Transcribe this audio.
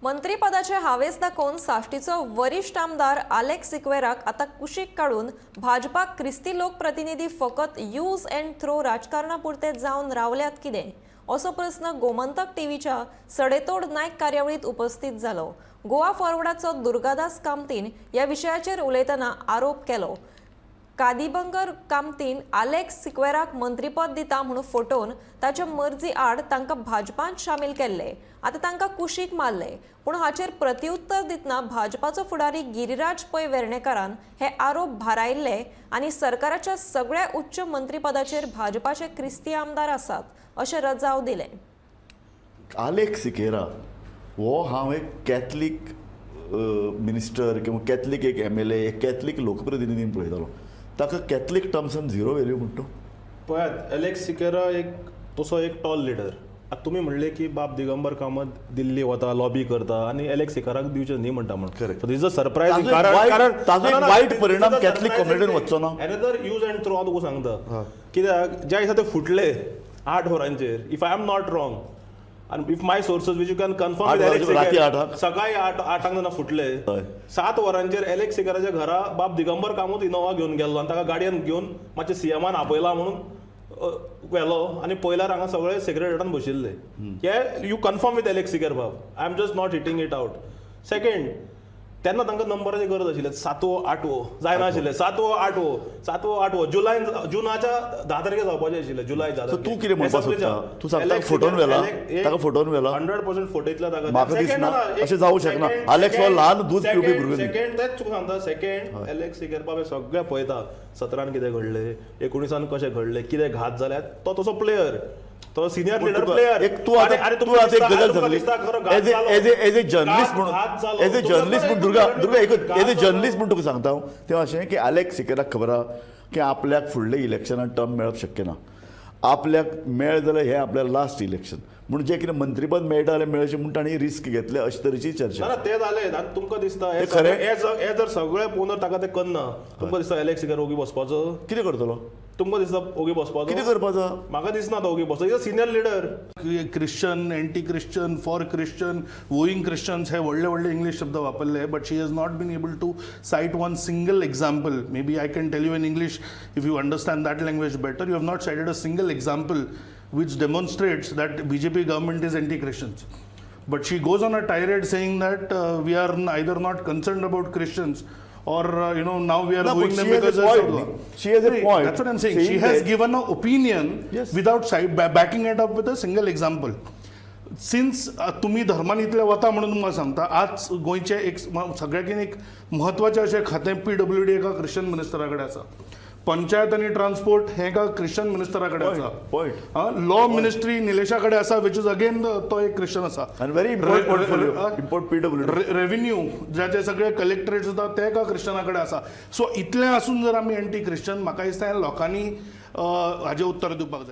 मंत्रीपदाचे हावेस दाखोवन साश्टीचो वरिश्ठ आमदार आलेक्स सिक्वेराक आतां कुशीक काडून भाजपाक क्रिस्ती लोकप्रतिनिधी फकत यूज अँड थ्रो राजकारणा पुरते जावन रावल्यात कितें, असो प्रस्न गोमंतक टीव्हीच्या सडेतोड नायक कार्यावळींत उपस्थित जालो. गोवा फॉरवर्डाचो दुर्गादास कामतीन ह्या विशयाचेर उलयतना आरोप केलो, कादिबंगर कामतीन आलेक्स सिक्वेराक मंत्रीपद दिता म्हणून फटोवन ताच्या मर्जी आड तांकां भाजपांत शामील केल्ले. आतां तांकां कुशीक मारले. पूण हाचेर प्रत्युत्तर दितना भाजपाचो फुडारी गिरिराज पै वेर्णेकारान हे आरोप भारायल्ले आनी सरकाराच्या सगळ्या उच्च मंत्रीपदाचेर भाजपाचे क्रिस्ती आमदार आसात अशें रजाव दिलें. आलेक्स सिकेरा हो हांव एक कॅथलीक मिनिस्टर किंवा कॅथलीक एक एमएलए, एक कॅथलीक लोकप्रतिनिधी पळयतालो. ताका कॅथलीक टर्म्सान झिरो व्हॅल्यू म्हणटा. पळयात, एलेक्स सिकेरा एक तसो एक टॉल लिडर. आतां तुमी म्हणले की बाब दिगंबर कामत दिल्ली वता, लॉबी करता आनी एलेक्स सिकेराक दिवचें न्ही म्हणटा म्हणून. This a surprise. ताजो एक वायट परिणाम कॅथलीक कम्युनिटीन वचचो ना? एनदर यूज अँड थ्रो हांव तुका सांगता कित्याक, ज्या दिसा ते फुटले 8 वरांचेर, if I am not wrong आनी if my sources, which you can confirm, 8 वरांचेर, राती 8 . सकाळी 8, 8 जेन्ना फुटले, 7 वरांचेर एलेक्स सिकेराच्या घरा बाब दिगंबर कामत इनोवा घेवन गेल्लो आनी ताका गाडयेन घेवन मातशें सीएमान आपयला म्हणून व्हेलो आनी पयल्यार हांगा सगळे सेक्रेटरीटान बशिल्ले. हे you confirm with Alex Sequeira Bob, I am just not hitting it out. Second, तेन्ना तांकां नंबराची गरज आशिल्ली. सातवो आठवो जायनाशिल्ले, सातवो आठवो, सातवो आठवो, जुलय, जुनाच्या 10 तारखेर जावपाचें आशिल्लें, जुलय 10. So तूं कितें म्हणपाक सोदता? तूं सांगता फटोवन व्हेला? ताका फटोवन व्हेला? 100% फटयतला ताका. म्हाका दिसना. अशें जावूं शकना. आलेक्स हो ल्हान दूद पिवपी भुरगो न्ही. सेकंड, तेच तुका सांगता, सेकंड, एलेक्स सिकेर बाब हे सगळें पळयता, 17न कितें घडलें, 19न कशें घडलें, कितें घात जाल्यात. तो तसो प्लेयर, तो सिनियर पूण लिडर, प्लेयर. एक तूं आतां एक गजाल सांगली एज ए जर्नलिस्ट म्हणून, एज ए जर्नलिस्ट म्हणून, दुर्गा, दुर्गा, एक एज ए जर्नलिस्ट म्हणून तुका सांगता हांव, तें अशें की आलेक्स सिकेराक खबर आहा की आपल्याक फुडले इलेक्शनान टर्म मेळप शक्य ना. आपल्याक मेळ जाल्यार हें आपल्या लास्ट इलेक्शन म्हणून जे कितें मंत्रीपद मेळटा जाल्यार मेळचें म्हूण तांणी रिस्क घेतले, अशे तरेची चर्चा. ना, ते जाले आनी तुमकां दिसता हे ते खरें? हे जर सगळे पोवन ताका ते करना, तुमकां दिसता एलेक्स सिकेर ओगी बसपाचो? कितें करतलो? तुमकां दिसता ओगी बसपाचो? कितें करपाचो? म्हाका दिसना तो ओगी बसतो. Senior leader. Christian, anti Christian, for Christian, wooing Christians हे व्हडले व्हडले इंग्लीश शब्द वापरले, but she has not been able to cite one single example. Maybe I can tell you in English if you understand that language better. You have not cited a single example which demonstrates that BJP government is anti-Christians. But she goes on a tirade saying that we are either not concerned about Christians or now we are No, but wooing them she has a because point. She has a See, point That's what I'm saying. She saying has given an opinion without backing it up with a single example. Since तुमी धर्मान इतले वता म्हणून तुमकां सांगता, आज गोंयचें एक सगळ्याकीन एक म्हत्वाचें अशें खातें पीडब्ल्यूडी एका क्रिश्चन मिनिस्टरा कडेन आसा. पंचायत आनी ट्रान्सपोर्ट हें एका क्रिश्चन मिनिस्टरा कडेन आसा. लॉ मिनिस्ट्री निलेशा कडेन आसा, which is again तो एक क्रिश्चन आसा. आनी very important portfolio, import PWD. Revenue ज्याचे सगळे कलेक्टरेट्स आसा ते एका क्रिश्चना कडेन आसा. सो इतलें आसून जर आमी एंटी क्रिश्चन, म्हाका दिसता ह्या लोकांनी हाजें उत्तर दिवपाक जाय.